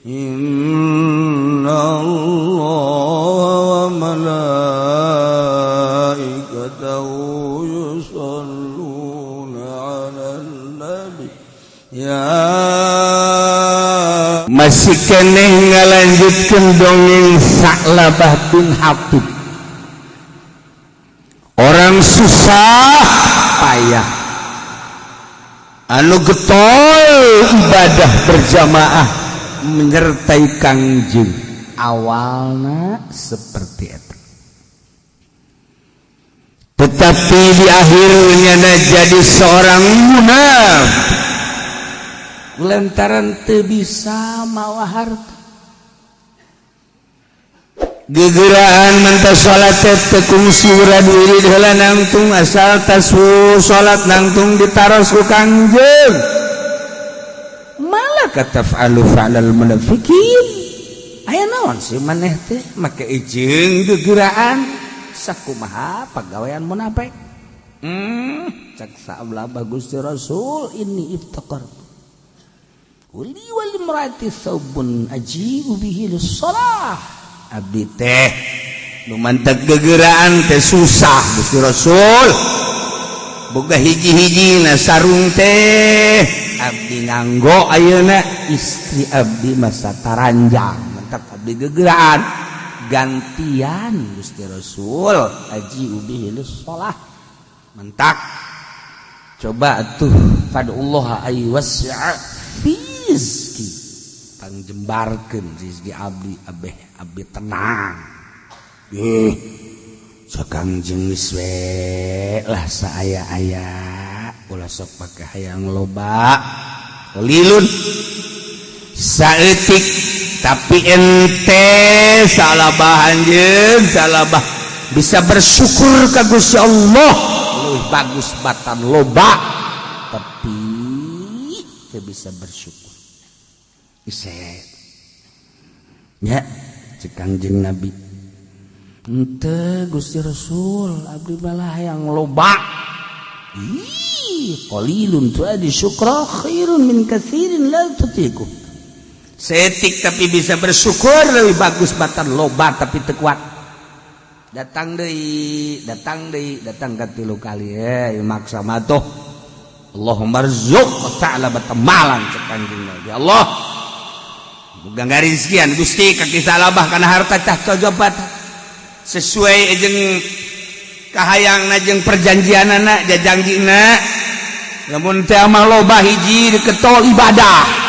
إن الله وملائكته يصلون على النبي يا Masih keneh ngalanjutkeun dongeng Sa'labah bin Hatib, orang susah payah anu getol ibadah berjamaah menyertai Kangjeng. Awalnya seperti itu, tetapi di akhirnya jadi seorang munafik lantaran teu bisa mawa harta. Gegeraan menta salat teh kungsi urad wirid heula nangtung, asal taswu salat nangtung ditaros ku Kangjeng, "Malaka taf'alu fa'lal munafiqin?" Aya naon sih maneh teh make ijing gegeraan sakumaha pagawean munafik? Cak Sa'labah, "Gusti Rasul, inni iftaqar uli wal imraati thawbun aji'u bihi lis-shalah." Abdi teh nu mantek gegeraan teh susah, Gusti Rasul, boga hiji-hiji na sarung teh abdi nganggo ayeuna, istri abdi masa taranjang, mentak abdi gegeraan gantian, Gusti Rasul, aji'u bihi lis-shalah. Mentak coba tuh fadullah ay wasi'a rizki, pangjembarkeun rizki abdi, abeh abdi tenang. Ih, Kangjeng, geus we lah, saaya-aya, ulah sok pake hayang loba, lilun saeutik. Tapi ente Sa'labah, anjeun Sa'labah bisa bersyukur ka Gusti Allah lebih bagus batan loba tapi teu bisa bersyukur. Bisa ya? Cek Kangjeng Nabi, "Ente, Gusti Rasul, abdi malah yang loba." Ih, qalilun tuadi syukra khairun min katsirin la tutiku. Saeutik tapi bisa bersyukur lebih bagus batan loba tapi teu kuat. Datang deui, datang deui, datang ka tilu kali, eh maksa mah tuh. "Allahumma rzuq ta'ala batamalan," cek Kanjeng Nabi. "Ya Allah, boga ngarizkian Gusti ka Sa'labah kana harta cah cojobat sesuai jeung kahayangna jeung perjanjianana, jajangjina." Lamun teh mah loba, hiji diketol ibadah,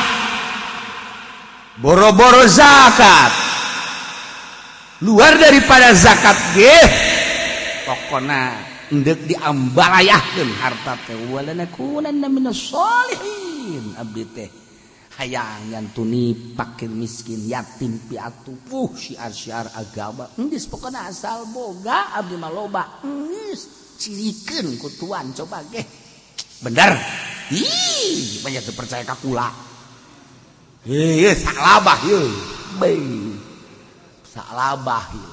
boro-boro zakat, luar daripada zakat ge pokona endek diambalayahkeun harta teh. Walanakunanna minas sholihin. Abdi teh hayang nyantuni fakir miskin, yatim piatu, syiar-syiar agama geus, pokona asal boga abdi mah loba geus, cirikeun ku tuan. Coba ge bener. Ih, banyak teu percaya ka kula. Ih, Sa'labah ieu. Beuh. Sa'labah ieu.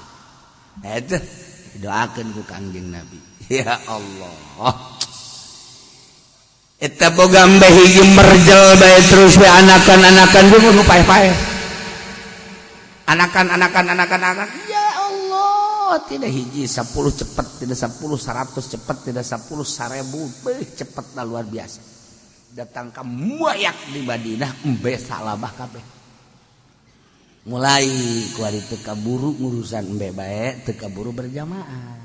Eta doakeun ku Kangjeng Nabi. Ya Allah. Eta boga embe hiji merjel bae terus we anakan-anakan jeung nu paeh-paeh. Anakan anakan anakan anakan. Ya Allah, tidak hiji 10 cepet, tidak 10 100 cepet, tidak 10 1000, beuh cepet luar biasa. Datang ke muayak di Madinah embe Sa'labah kabeh. Mulai kuari teu kaburu ngurusan embe bae, teu kaburu berjamaah.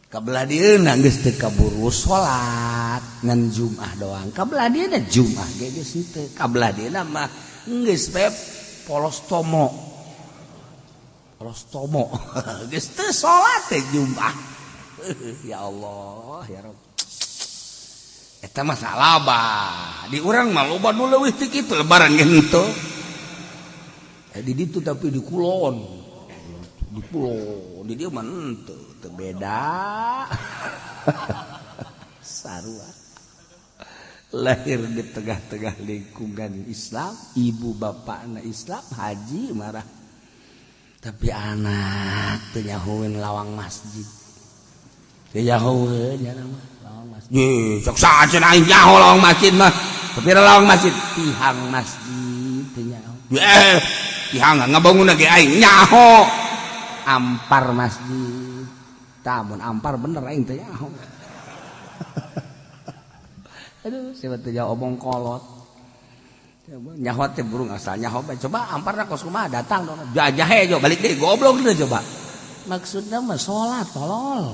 Kabelah dieuna geus teu kaburu salat ngan Jumat doang. Kabelah dieuna Jumat ge geus henteu. Kabelah dieuna mah geus bae polos tomo. Polos tomo. Geus teu salat teh Jumat. Ya Allah, ya Rabb. Eta mah Sa'labah. Di urang mah loba nu leuwih ti kitu, lebaran ge henteu. Di ditu tapi di kulon. Di kulon, di dieu mah henteu, teu beda. Sarua. Lahir di tengah-tengah lingkungan Islam, ibu bapakna Islam, haji marah. Tapi anak teu nyahoeun lawang masjid. Teu nyahoeun nya mah lawang masjid. Sok saha cenah aing nyaho lawang masjid mah. Tapi lawang masjid, tihang masjid. teu nyaho. Eh, pihang ngabangun ge aing nyaho. Ampar masjid. Tah mun ampar bener aing teu nyaho. Aduh, siapa teu jauh omong kolot. Nyaho teh burung asal nyaho bae. Coba amparna kos kumaha datang dong. Jajah hejo balik deui goblok teh coba. Maksudna mah salat tolol.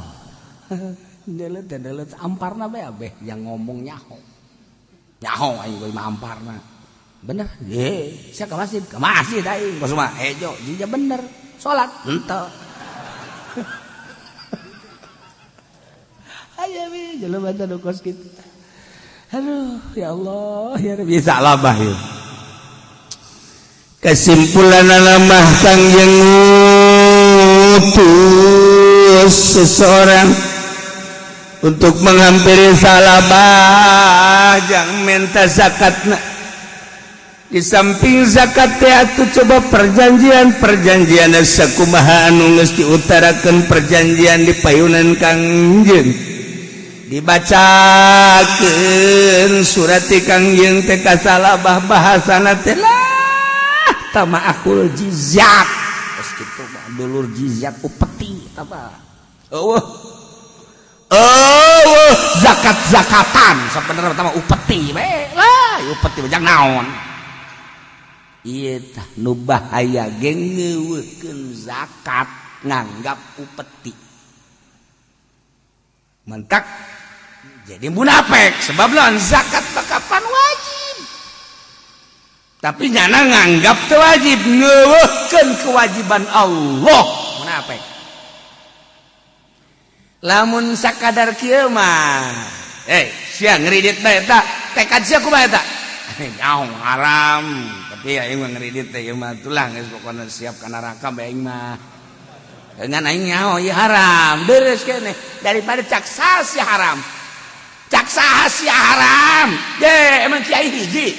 Deuleut teh deuleut amparna bae abeh yang ngomong nyaho. Nyaho aing we mah amparna. Bener? Ye, sia ka masjid, ka masjid aing kos kumaha hejo, jija bener. Salat henteu. Aya we jelema teh nu kos kitu. Aduh, ya Allah, ya Rabbi, salah ya. Kesimpulan mah Kangjeng ngutus seseorang untuk menghampiri Salabah jangan minta zakatna. Di samping zakat teh atuh coba perjanjian-perjanjian sakumaha anu geus diutarakeun perjanjian di payunan Kangjeng. Dibacakeun surat ti Kangjeng teh ka Salabah bahasana teh lah tama akul jizyat. Geus kitu mah dulur jizyat upeti eta mah. Eueuh. Eueuh zakat-zakatan sabenerna mah upeti we lah upeti mah jang naon. Ieu tah nu bahaya ge ngeuweuhkeun zakat nganggap upeti. Mentak jadi munafik sebab lawan zakat kapan wajib tapi nyana nganggap teu wajib ngeuweuhkeun kewajiban Allah munafik. Lamun sakadar kieu mah sia ngeridit bae eta tekad sia kumaha eta nyaho haram tapi aing mah ngeridit teh ieu mah tulah geus pokona siap ka neraka bae aing mah. Dengan aing nyaho ieu haram deres keneh daripada cak saha sia haram. Cak saha sia haram. Ye emang kiai hiji.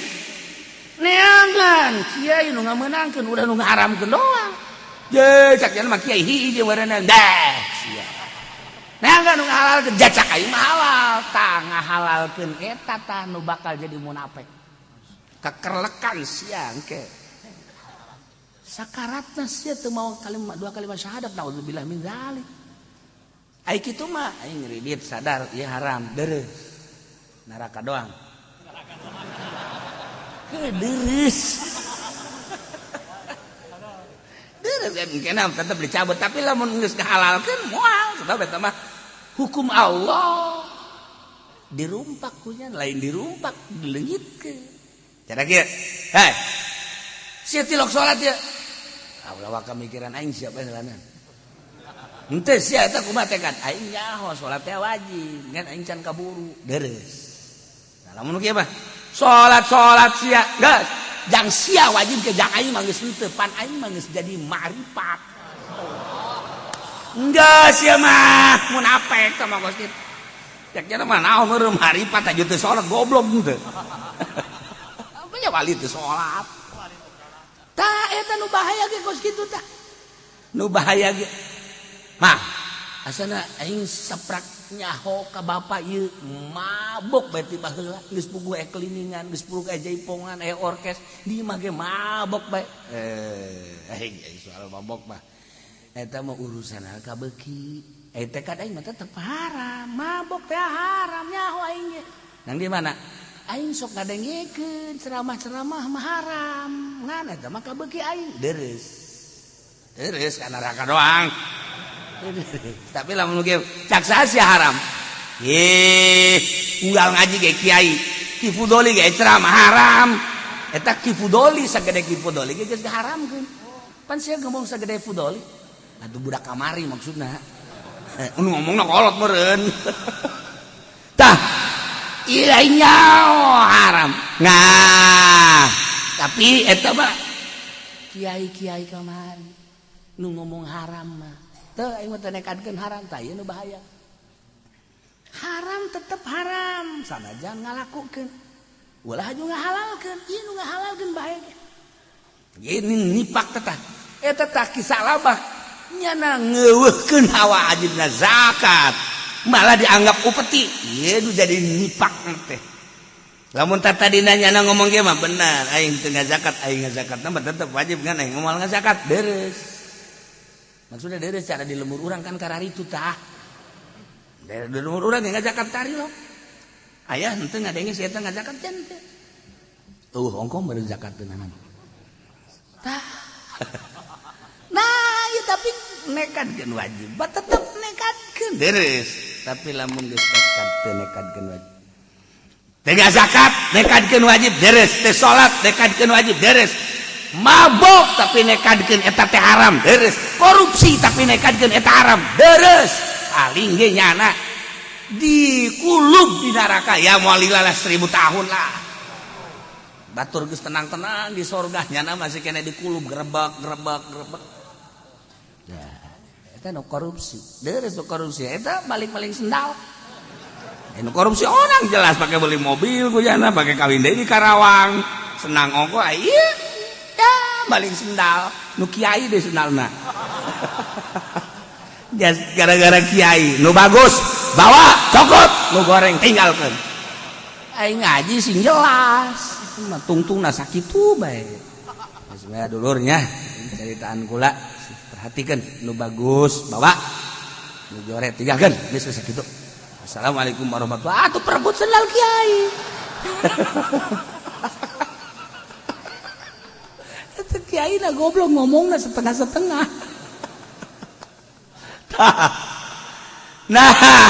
Neangan kiai nu ngamenangkeun udah nu ngaharamkeun doang. Ye cak nya mah kiai hiji wareuna dah sia. Neangan nu ngahalalkeun jacak aing mah halal. Tah ngahalalkeun eta tah nu bakal jadi munafik. Kekerlekan sia engke. Sakaratna sia teu mau kalimat dua kalimat syahadat naudzubillah min dzalik. Ai kitu mah aing ngeridit sadar ieu haram deres. Neraka doang. Kederes. Deres mungkin tetep dicabut tapi lamun geus dihalalkeun moal sebab eta mah hukum Allah. Dirumpak kunya lain dirumpak dileungitkeun. Cara kieu. Hei. Sia tilok salat ya. Ulah waka mikiran aing siapa jalanan. Henteu sia eta kumaha tekad aing nyaho salat teh wajib ngan aing can kaburu deres. Nah lamun kieu mah salat-salat sia geus jang sia wajib ke jang aing mah geus henteu pan aing mah geus jadi ma'rifat. Enggak sia mah munafik sama kos kitu. Cek nya mah naon meureun ma'rifat aja teu salat goblok henteu. Apa nya wali teu salat. Tah eta nu bahaya ge kos kitu tah. Nu bahaya ge. Mah, asana aing saprak nyaho ka bapak ieu mabok bae ti baheula geus puguh aya keliningan, geus puguh aya jaipongan, aya orkes, di mah ge mabok bae. Aing soal mabok mah eta mah urusan kabeuki. Eta tekad aing mah tetep haram, mabok teh haram nyaho aing ge. Nang di mana? Aing sok ngadengekeun ceramah-ceramah mah haram. Ngan eta mah kabeuki aing deres. Deres ka neraka doang. Tapi lamun ge cak saha sia haram. Ye, unggal ngaji ge kiai, Ki Fudoli ge ceramah haram. Eta Ki Fudoli sagede Ki Fudoli ge geus diharamkeun. Pan sia ngomong sagede Fudoli. Atuh budak kamari maksudna. Nu ngomongna kolot meureun. Tah, ieu aing nyaho haram. Nah, tapi eta mah kiai-kiai kamari nu ngomong haram mah teu aing mah teu nekadkeun haram tah ieu nu bahaya. Haram tetep haram sanajan ngalakukeun. Ulah aju ngahalalkeun, ieu nu ngahalalkeun bahaya ge. Ieu nipak teh tah. Eta tah kisah labah nyana ngeuweuhkeun hawa ajibna zakat. Malah dianggap upeti. Ieu nu jadi nipak teh. Lamun tadi nanya na ngomong ge mah benar, aing teu ngazakat, aing ngazakat mah tetep wajib kan aing moal ngazakat beres. Maksudnya beres cara di lembur urang kan kararitu tah. Dari lembur urang ge ngazakat tari lo. Aya henteu ngadenge si eta ngazakat can teh. Tuh ongkoh beureun zakat teunanan. Tah. Nah, ieu tapi nekadkeun wajib, ba tetep nekadkeun beres. Tapi lamun geus nekad teu nekadkeun wajib. Teu zakat nekadkeun wajib beres, teu salat nekadkeun wajib beres. Mabok tapi nekadkeun eta teh haram beres. Korupsi tapi nekadkeun eta haram beres. Paling ge nyana dikulub di neraka ya moal lila 1000 tahun lah. Batur geus tenang-tenang di sorga nyana masih kena dikulub gerebek gerebek gerebek. Ya, eta nu korupsi. Beres nu korupsi eta balik-balik sendal. Ini korupsi orang jelas pakai beli mobil gujana pakai kawin deui di Karawang senang ongko iya ya balik sendal nu kiai deh sendalna. Gara-gara kiai nu bagus bawa cokot nu goreng tinggalkan aing ngaji sing jelas mah tungtungna sakitu bae. Sebenarnya dulurnya ceritaan kula perhatikan nu bagus bawa nu joret tinggalkan geus sakitu. Assalamualaikum warahmatullahi wabarakatuh. Perebut sendal kiai. Itu kiai lah goblok ngomongna setengah-setengah. Nah,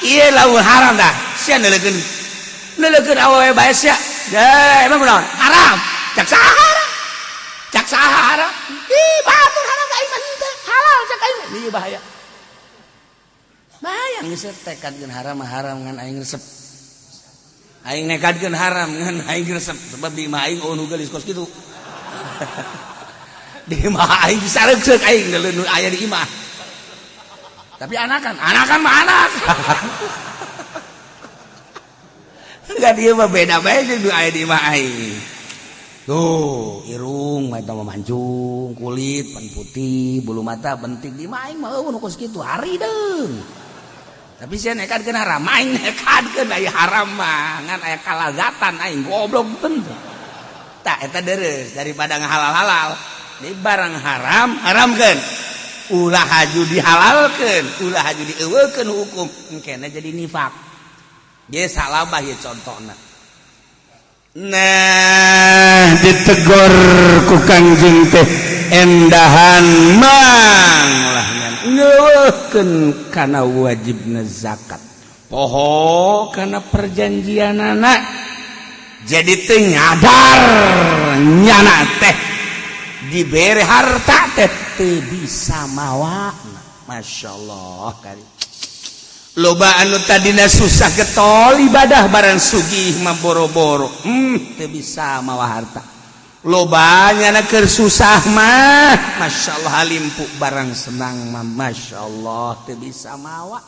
iya lamun haram dah. Sia neuleukeun. Neuleukeun awewe bae sia. Deh, emang kunaon? Haram. Cak saha haram? Cak saha haram? Ih, batur haram aing mah henteu. Halal cak aing. Ieu bahaya. Bahaya geus tekadkeun haram haram ngan aing resep. Aing nekadkeun haram ngan aing resep sebab di imah aing nu geulis kos kitu. Di imah aing sareukseuk aing nu aya di imah. Tapi anakan, anakan mah anak. Enggak dia mah beda bae jeung nu aya di imah aing. Tuh, irung mah eta mah mancung, kulit pan putih, bulu mata bentik di imah aing mah eueuh nu kos kitu hari deung. Tapi saya nekadkeun haram, aing nekadkeun aya haram mah ngan aya kalazatan aing goblok tentu. Tah eta deres daripada ngahalal-halal. Di barang haram haramkeun. Ulah haju dihalalkeun, ulah haju dieuweukeun hukum, engkena jadi nifak. Ge salabah ieu contona. Nah, ditegor ku Kangjeng teh endahan mang lah ngeuweuhkeun kana wajibna zakat. Poho kana perjanjianana. Jadi teu nyadar nyana teh dibere harta teh teu bisa mawa. Masya Allah kali. Loba anu tadina susah getol ibadah barang sugih mah boro-boro. Teu bisa mawa harta. Loba nyana keur susah mah Masya Allah halimpu barang senang mah Masya Allah teu bisa mawa.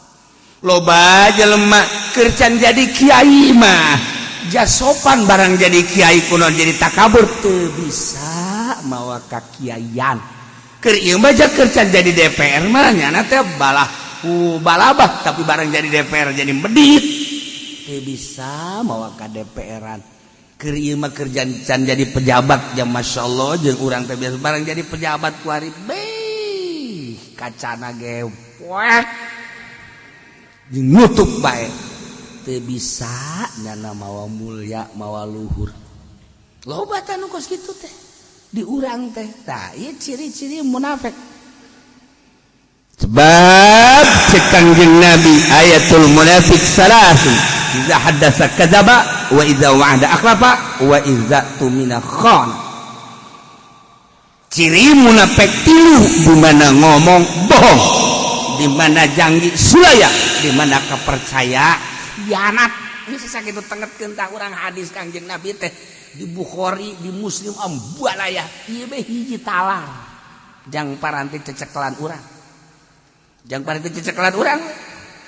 Loba jelema keur can jadi kiai mah jasopan barang jadi kiai kuno jadi takabur teu bisa mawa kakiaian. Keur ieu mah keur can jadi DPR mah nyana teh balah ku balabah tapi barang jadi DPR jadi medit teu bisa mawa ka DPR-an. Keur ieu mah keur can jadi pejabat jam Masya Allah jeung urang teh biasa barang jadi pejabat kuari beuh kacana ge poek jeung nutup bae teu bisa nyana mawa mulya mawa luhur. Loba tah nu kos kitu teh di urang teh. Tah ieu ciri-ciri munafik. Sebab cek Kangjeng Nabi ayatul munafik salasun idza haddatsa kadzaba wa idza wa'ada akhlafa wa idza tumina khana. Ciri munafik tilu, di mana ngomong bohong, di mana janji sulaya, di mana kepercaya khianat. Ini sakitu tengetkeun tah urang hadis Kangjeng Nabi teh di Bukhari, di Muslim ambalaya ieu be hiji talar jang paranti cecekelan urang. Jang paranti cecekelan urang.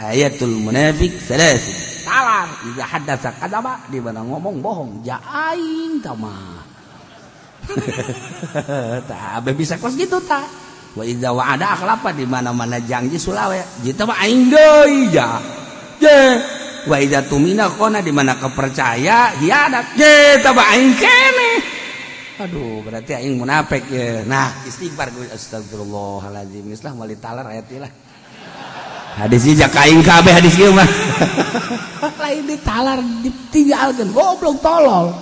Ayatul munafik salas. Talar idza haddatsa kadzaba, di mana ngomong bohong, ja aing tah mah. Tah abe bisa kos gitu tah. Wa idza wa'ada akhlafa, di mana-mana janji sulawe. Jita mah aing deui ja. Je. Wa idza tumina khona, di mana kepercaya hianat. Ye taba aing keneh. Aduh, berarti aing munafik ya. Nah, istighfar gue, astagfirullahaladzim. Geus lah, moal ditalar ayat ieu lah. Hadis ieu jak aing kabeh, hadis ieu mah. Lain ditalar, ditinggalkeun, goblok tolol.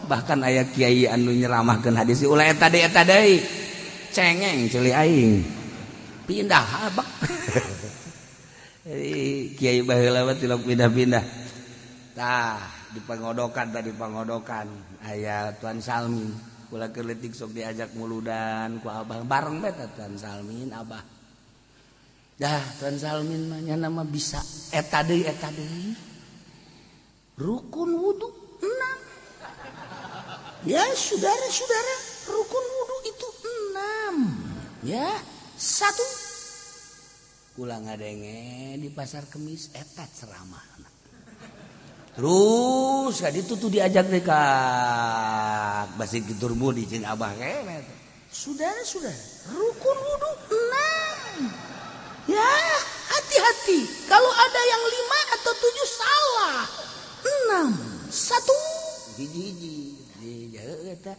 Bahkan aya kiai anu nyeramahkeun hadis ulah eta deui, eta deui. Cengeng ceuli aing. Pindah abak. Kiai baheula mah tilok pindah-pindah. Tah, di Pangodokan tadi, Pangodokan aya Tuan Salmin. Kula keur leutik sok diajak muludan ku abah, bareng bae tah Tuan Salmin, abah. Dah, Tuan Salmin mah nya nama bisa eta deui, eta deui. Rukun wudu enam. Ya, saudara-saudara, rukun wudu itu enam. Ya, satu. Kula ngadenge di Pasar Kemis eta ceramah. Terus ka ditu tuh diajak deh ka Masjid Kitur Mudi jeung abah kene. Saudara-saudara, rukun wudu enam. Ya, hati-hati. Kalau ada yang lima atau tujuh salah. Enam, satu, hiji-hiji. Eta.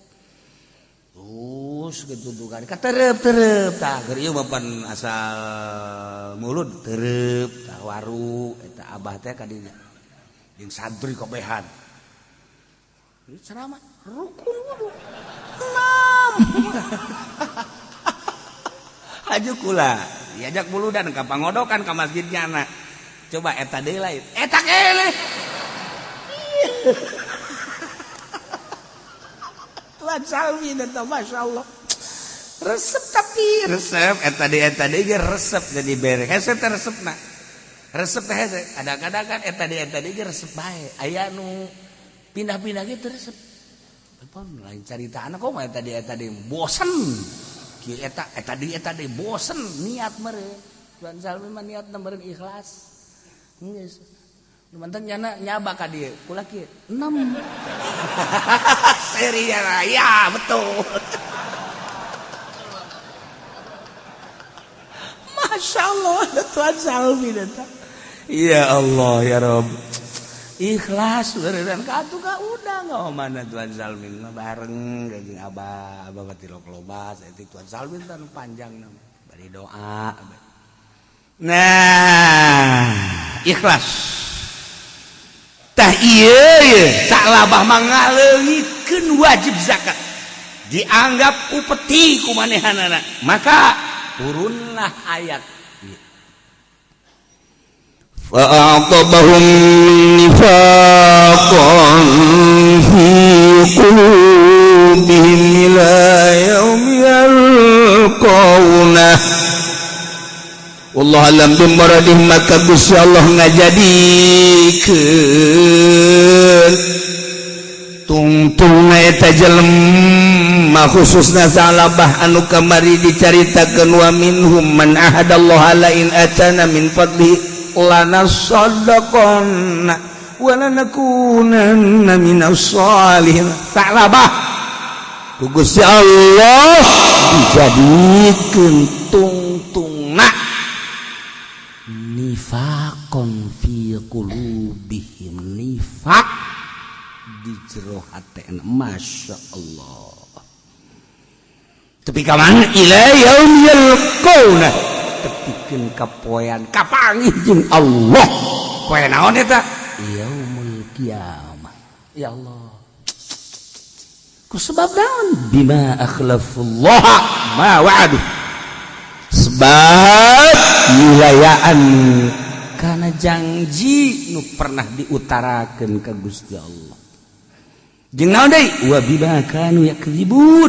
Terus gitu tuh kan katerep-terep tah keur ieu mah pan asal mulut terep tah waru eta abah teh ka dinya jeung santri kabehan. Ceramah rukun wudu enam. Haju kula diajak muludan ka Pangodokan ka masjid nyana. Coba eta deui lain. Eta keneh. Tuan Salmi eta, Masya Allah. Resep, tapi resep eta deui ge resep, jadi bere hese teh resepna. Resep teh hese. Kadang-kadang kan eta deui ge resep bae. Aya nu pindah-pindah gitu resep. Pon lain carita anak kok mah eta deui bosen. Kieu eta eta deui, eta deui bosen niat meureun. Tuan Salmi mah niatna meureun ikhlas. Geus. Nu manten nyana nyaba ka dieu. Kula kieu 6. Seri ya, ya betul. Masya Allah, Tuan Salmi eta. Ya Allah ya Rob. Ikhlas beneran ka atuh ka udah nggak mana Tuan Salmin mah bareng jeung abah, abah mah tilok loba, saeutik Tuan Salmin teh panjang nama. Bari doa. Nah, ikhlas. Tah ieu ye, tak labah mangaleungikeun wajib zakat. Dianggap upeti ku manehanana. Maka turunlah ayat فأعقبهم نفاقا في قلوبهم إلى يوم يلقونه والله أعلم بمراده. Maka Gusti Allah ngajadikeun tungtungna eta jelema, khususna Salabah anu kamari dicaritakeun, wa minhum man ahadallaha la in atana min fadlihi lanasaddaqanna wa lanakunanna minas salihin. Salabah ku Gusti Allah dijadikeun tungtungna nifaqon fi qulubihim, nifak di jero hatena. Masya Allah, tepi ka mana? Ila yaum yalqauna, tepikeun kapoean kapanggih jeung Allah. Poe naon eta? Yaumul kiamah. Ya Allah, ku sebab naon? Bima akhlafullah ma wa'adu, sebab wilayaan karena janji nu pernah diutarakan ke Gusti Allah. Jeung naon deui? Wa bima kanu yakdzibun,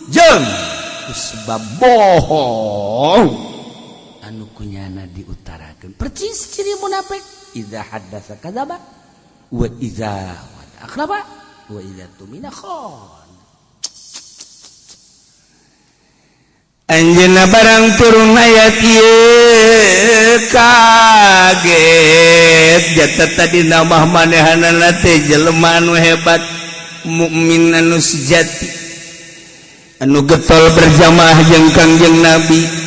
jeung sebab bohong anu kunyana diutarakan. Percis ciri munafik, idza haddatsa kadzaba wa idza wa'ada akhlafa wa idza tumina khon. Anjeunna barang turun ayat ieu kaget jata tadi nama manehanana teh jelema anu hebat, mukmin anu sejati, anu getol berjamaah jeung Kangjeng Nabi.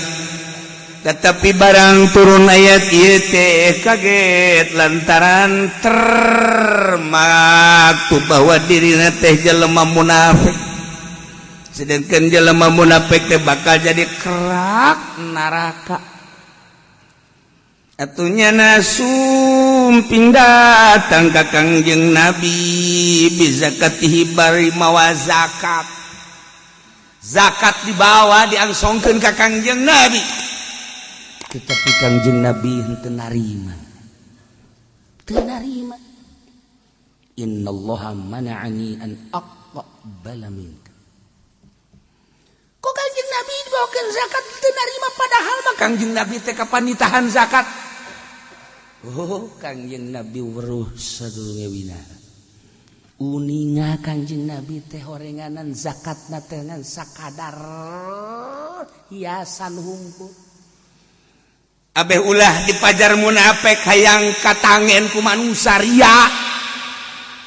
Tetapi barang turun ayat ieu teh kaget lantaran termaktub bahwa dirina teh jelema munafik, sedangkan jelema munafik teh bakal jadi kerak neraka. Atuh nyana sumping datang ka Kangjeng Nabi bizakatihi, bari mawa zakat. Zakat dibawa, diangsongkeun ka Kangjeng Nabi, tetapi Kangjeng Nabi henteu narima, teu narima. Innallaha mana'ani an aqbala minka. Kok Kangjeng Nabi dibawakeun zakat teu narima, padahal mah Kangjeng Nabi teh kapan ditahan zakat? Oh, Kangjeng Nabi weruh sadurunge winara. Uninga Kangjeng Nabi teh horenganan zakatna teh ngan sakadar hiasan hungkul. Abeh ulah dipajar munafik, hayang katangen ku manusia, ria,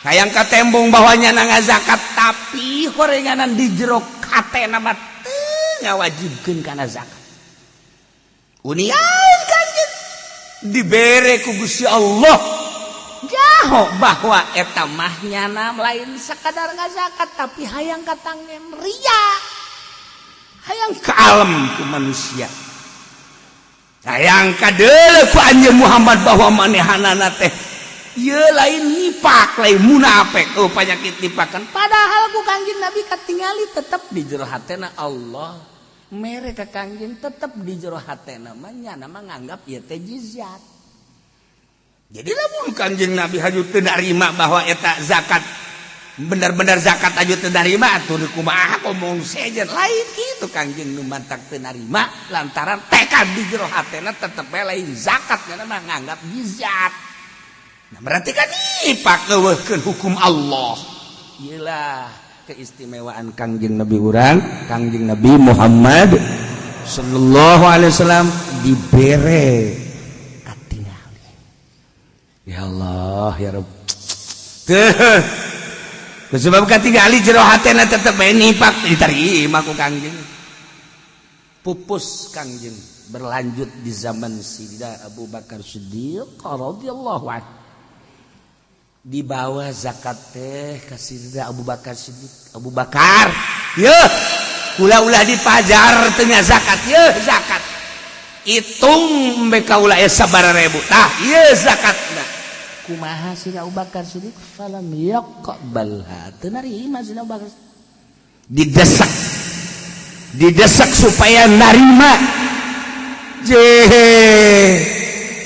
hayang katembong bahwa nyana zakat, tapi horenganan di jero hatena mah teu ngawajibkeun kana zakat. Uninga Kanjeng dibere ku Gusti Allah jaho bahwa eta mah nyana lain sekadar ngazakat, tapi hayang katangen, ria, hayang kalem ku manusia, hayang kadeuleu ku Anjeun Muhammad bahwa manehanana teh ieu lain nifak, lain munafik. Oh, penyakit nifakan. Padahal ku Kangjeng Nabi katingali tetep di jero hatena Allah mere ka Kangjeng, tetep di jero hatena mah nyana mah nganggap ieu teh jizyat. Jadi lamun Kangjeng Nabi haju teu narima bahwa eta zakat benar-benar zakat, aju teu narima atuh kumaha ngomong sejen lain kitu. Kangjeng nu mantak teu narima lantaran tekad di jero hatena tetep bae lain zakat, nyana mah nganggap jizyat. Nah, berarti kan nifak, ngeuweuhkeun hukum Allah. Iyalah keistimewaan Kangjeng Nabi urang, Kangjeng Nabi Muhammad sallallahu alaihi wasallam, dibere katingali. Ya Allah, ya Rabb. Teu sebab katingali jero hatena tetep bae nifak, diterima ku Kangjeng. Pupus Kangjeng, berlanjut di zaman Sidina Abu Bakar Siddiq radhiyallahu anhu. Dibawa zakat teh ka Sidina Abu Bakar Siddiq. Abu Bakar, yeuh, ulah-ulah dipajar teu zakat, yeuh zakat. Hitung embe kaula aya sabaraha ribu. Tah, ieu zakatna. Kumaha Sidina Abu Bakar Siddiq? Falam yaqbalha, teu narima Sidina Abu Bakar. Didesak, didesak supaya narima. Je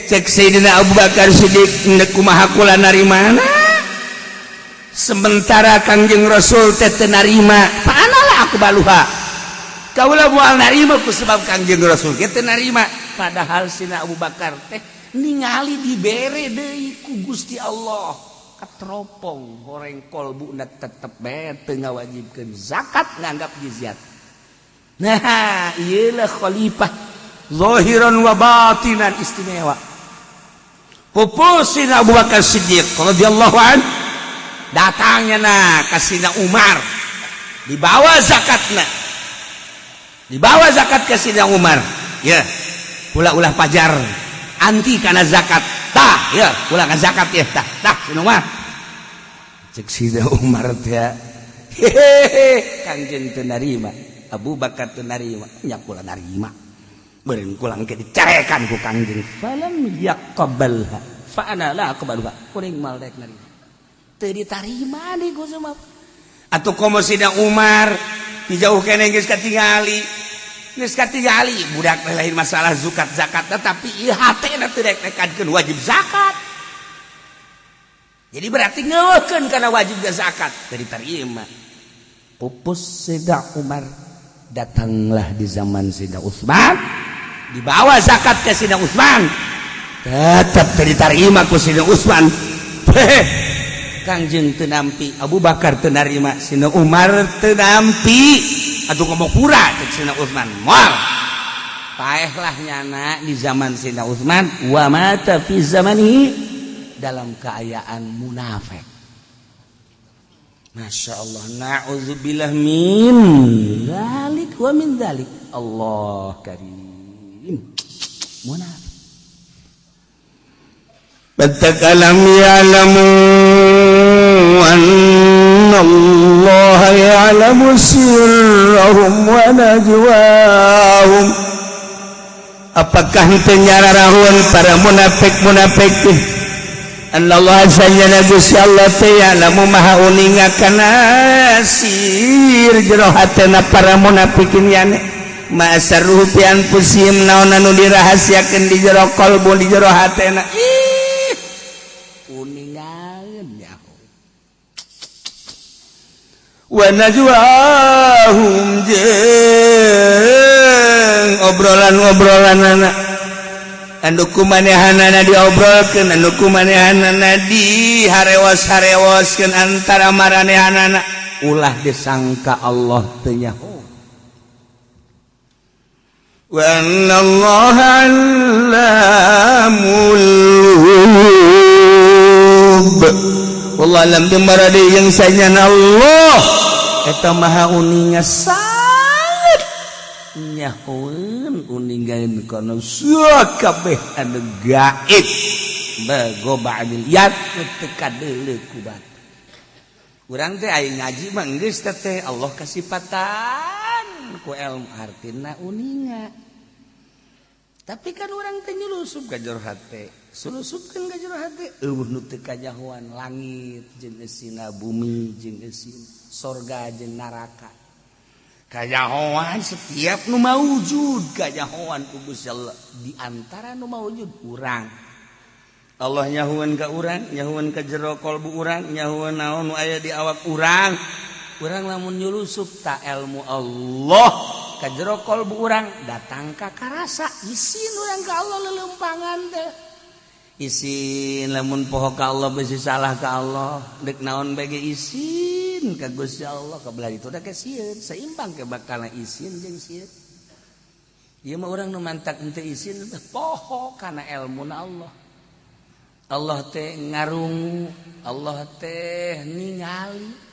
cek Sayyidina Abu Bakar Siddiq, "Ndek kumaha kula narimana sementara Kangjeng Rasul teh teu narima? Paanalah aku baluha, kaula moal narima ku sebab Kangjeng Rasul ge teu narima." Padahal Sina Abu Bakar teh ningali dibere deui ku Gusti Allah, katropong horeng kolbuna, tetep bae teu ngawajibkeun zakat, nganggap jizyat. Nah, iyalah khalifah zahiran wa batinan istimewa. Pupus Sina Abu Bakar Siddiq radhiyallahu an, datangnya nah ka Sina Umar, dibawa zakatna, dibawa zakat ke Sina Umar. Ya, ulah-ulah pajar anti karena zakat. Tah ya, ulah ka zakat ya. Tah, tah Sina Umar. Cek Sina Umar teh, hehehe, Kangjeng teu narima, Abu Bakar teu narima, nya kula narima. Beureun kula engke dicarekan ku Kangjeng. Falam yaqbalha fa ana la aqbaluha, kuring mal rek narima. Teu ditarima di ku semua. Atuh komo Sina Umar dijauh keneh geus katingali, geus katingali budak teh lain masalah zakat zakat, tapi ieu hatena teu rek nekadkeun wajib zakat. Jadi berarti ngeuweuhkeun kana wajib zakat, teu diterima. Pupus Sida Umar, datanglah di zaman Sida Utsman, dibawa zakat ke Sida Utsman, tetap teu diterima ku Sida Utsman. Kangjeng teu nampi, Abu Bakar teu narima, Sina Umar teu nampi, atuh komo pura cek Sina Utsman moal. Paehlah nyana di zaman Sina Utsman, wa mata fi zamanihi dalam keadaan munafik. Masya Allah, na'udzubillah min dzalik wa min dzalik. Allah karim. Munafik. Battakalam ya'lamu anna Allah ya'lamu sirrahum wa najwahum. Apakah henteu nyararahun para munafik-munafik teh? Allah sanyana Gusti Allah teh ya'lamu maha uninga kana sir jero hatena para munafikin yane ma asarruhu fi anfusihim naon anu dirahasiakeun di jero qalbu di jero hatena. Ih, uningaeun nyaho wa najwahum jeung obrolan-obrolanana anu kumanehanana diobrolkeun, anu kumanehanana di harewas-harewaskeun antara maranehanana, ulah disangka Allah teu nyaho. Wa anna Allah allamul ghuyub. Wallahu alam bimaradi yang sanyana Allah eta maha uninga sangat nyahoeun uningaeun kana sakabeh anu gaib bago ba'dil yat teu kadeuleu ku batu. Urang teh aya ngaji mah geus teh Allah kasipatan ku ilmu artina uninga, tapi kan urang teh nyulusup ka jero hate, sulusupkeun ka jero hate, eueuh nu teu kanyahoan langit jeung eusina, bumi jeung eusina, sorga jeung neraka kanyahoan, setiap nu maujud kanyahoan ku Gusti Allah. Di antara nu maujud urang, Allah nyahuan ka urang, nyahuan ka jero kolbu urang, nyahuan naon nu aya di awak urang. Urang lamun nyulusup ta ilmu Allah ka jero kolbu urang, datang ka karasa isin urang ka Allah, lelempangan teh isin lamun poho ka Allah, besi salah ka Allah, dek naon bege isin ka Gusti Allah. Kabelah itu da sieun seimbang ke bakal isin jeung sieun. Ieu mah urang nu mantak henteu isin poho kana ilmu Allah. Allah teh ngarungu, Allah teh ningali.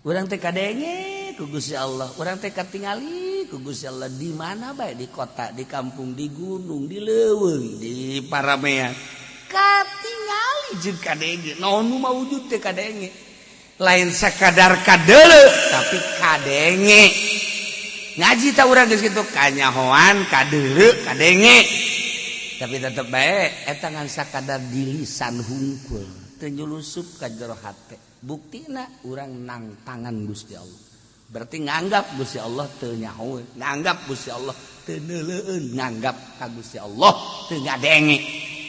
Urang teh kadenge ku Gusti Allah, urang teh katingali ku Gusti Allah di mana bae, di kota, di kampung, di gunung, di leuweung, di paramean. Katingali jeung kadenge, naon nu maujud teh kadenge. Lain sakadar kadeuleu tapi kadenge. Ngaji ta urang geus kitu kanyahoan, kadeuleu, kadenge. Tapi tetep bae eta ngan sakadar di lisan hungkul, teu nyulusup ka jero hate. Buktina urang nang tangan Gusti Allah, berarti nganggap Gusti Allah teu nyahoeun, nganggap Gusti Allah teu neuleueun, nganggap ka Gusti Allah teu ngadenge.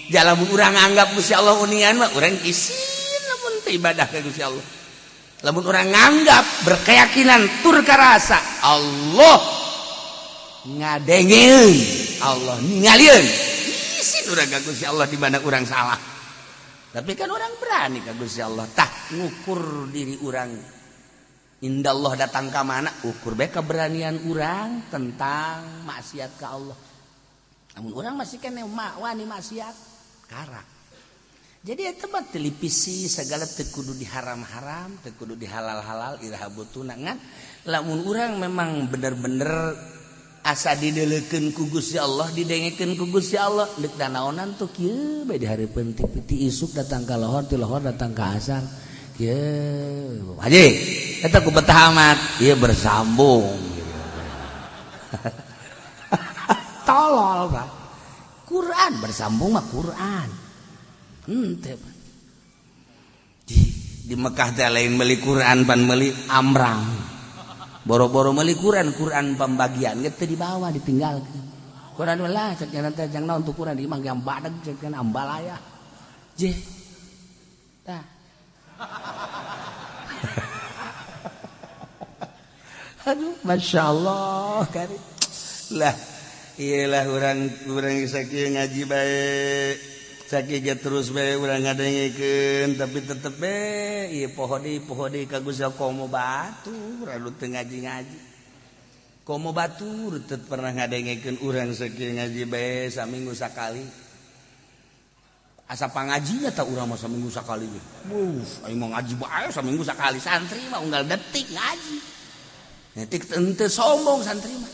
Jalamun urang nganggap Gusti Allah uningan mah urang isin lamun teu ibadah ka Gusti Allah. Lamun urang nganggap berkeyakinan tur karasa Allah ngadengeun, Allah ningalieun, isin urang ka Gusti Allah di mana urang salah. Tapi kan orang berani ka Gusti Allah. Tah, ngukur diri urang indallah datang ka mana, ukur bae keberanian urang tentang maksiat ka Allah. Namun urang masih kene wani maksiat karak. Jadi eta mah televisi segala teu kudu diharam-haram, teu kudu dihalal-halal, iraha butuhna. Ngan lamun urang memang bener-bener asa dideleukeun ku Gusti Allah, didengekeun ku Gusti Allah, deuk danaonan tuh kieu bae di hareupeun TV, ti isuk datang ka lohor, ti lohor datang ka asar kieu. Haji eta ku betah amat ieu bersambung. Tolol, Pak. Quran bersambung mah Quran henteu di Mekah teh lain meuli Quran pan meuli amrang, boro-boro meuli Quran, Quran pembagian ge teu dibawa, ditinggalkeun Quran lah. Cek nya teh jang naon tuh Quran di imah yang badeg, cek nya ambalaya je tah. Aduh, Masya Allah kari lah iyalah urang sakieu ngaji bae, sakieu ge terus bae urang ngadengekeun, tapi tetep bae ieu poho deui ka Gusti komo batur anu teu ngaji-ngaji, komo batur teu pernah ngadengekeun urang sakieu ngaji bae saminggu sakali. Asa pangajinya tak urang mah saminggu sakali ge. Aing mah ngaji bae saminggu sakali, santri mah unggal detik ngaji. Detik henteu sombong santri mah.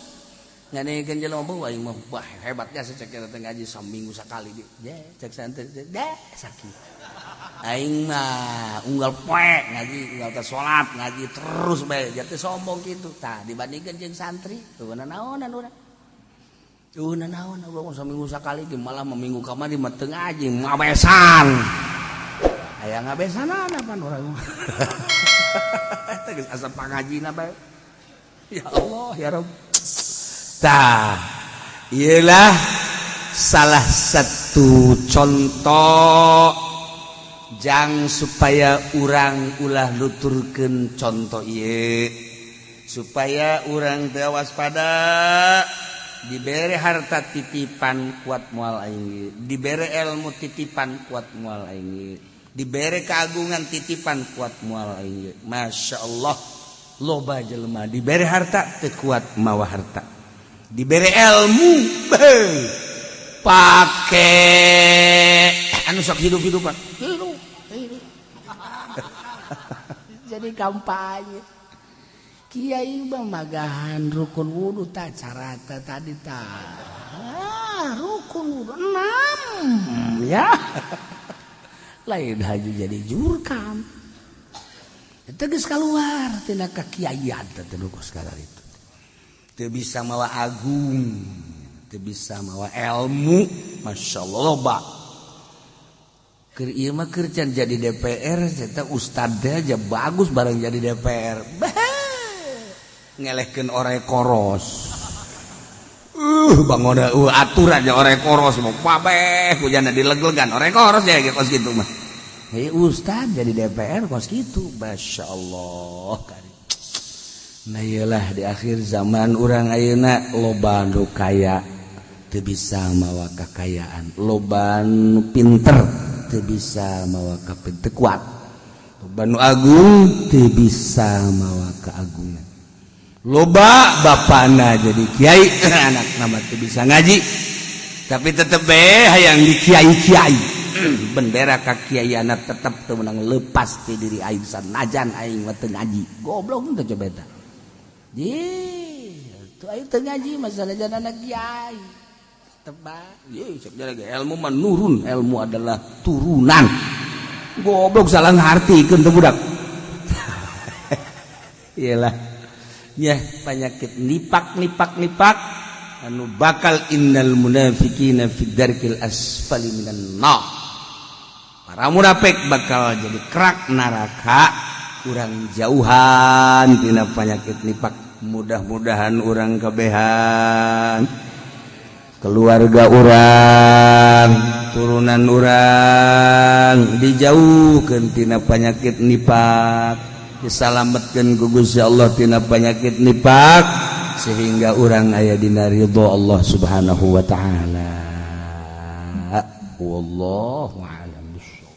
Ngadengekeun jelema, "Beuh, aing mah bah hebat jasa," cek eta teh, "ngaji saminggu sakali ge." Je, cek santri deh, sakit. "Aing mah unggal poe ngaji, unggal teh salat ngaji terus bae." Jatuh sombong kitu. Tah, dibandingkeun jeung santri, eueuh naonan urang. Eueuh naon urang saminggu sakali ge, malah minggu kamari mah teu ngaji, ngabesan. Aya ngabesanana pan urang. Eta geus asa pangajina bae. Ya Allah, ya Rabb. Tah, iyalah salah satu contoh jang supaya urang ulah nuturkeun contoh ieu, supaya urang teu waspada. Dibere harta titipan, kuat moal aing. Dibere ilmu titipan, kuat moal aing. Dibere keagungan titipan, kuat moal aing. Masya Allah, loba jelema dibere harta teu kuat mawa harta, dibere ilmu pake anu sok hidup-hidupan, hidup, hidup. Jadi kampanye kiai mah magahan rukun wudu, tak cara tadi, tak ah, rukun wudu enam ya, lain haji jadi jurkam. Tegas keluar tina kekiaian teh sekadar itu. Teu bisa mawa agung, teu bisa mawa ilmu. Masya Allah, loba keur ieu mah, keur can jadi DPR eta ustad aja bagus, bareng jadi DPR ngelehkeun ore koros. Bangun aturan aja ore koros mau kabeh kujana dileg-legan ore koros ya kos gitu mah. Hei ustad jadi DPR kos gitu, Masya Allah. Nah, iyalah, di akhir zaman urang ayeuna loba nu kaya teu bisa mawa kekayaan, loba nu pinter teu bisa mawa kapinter kuat, loba nu agung teu bisa mawa keagungan, loba bapana jadi kiai, anak nama teu bisa ngaji, tapi tetep be hayang di kiai-kiai. Bendera kakiaian tetep teu meunang lepas ti diri aing sanajan aing mah teu ngaji. Goblok teh, coba eta. Di tuh aing teu ngaji masalah jangan anak kiai. Tebak. Ye, cek lagi ilmu menurun, ilmu adalah turunan. Goblok, salah ngartikeun teh budak. Iyalah. Ya, penyakit nipak nipak nipak anu bakal innal munafiqina fid darkil asfali minan nar. Para munafik bakal jadi kerak neraka. Kurang jauhan tina penyakit nipak. Mudah-mudahan urang kabehan, keluarga urang, turunan urang dijauhkan tina penyakit nipak, disalametkeun ku Gusti Allah tina penyakit nipak, sehingga urang aya dina ridho Allah Subhanahu wa taala. Wallahu a'lam bishawab.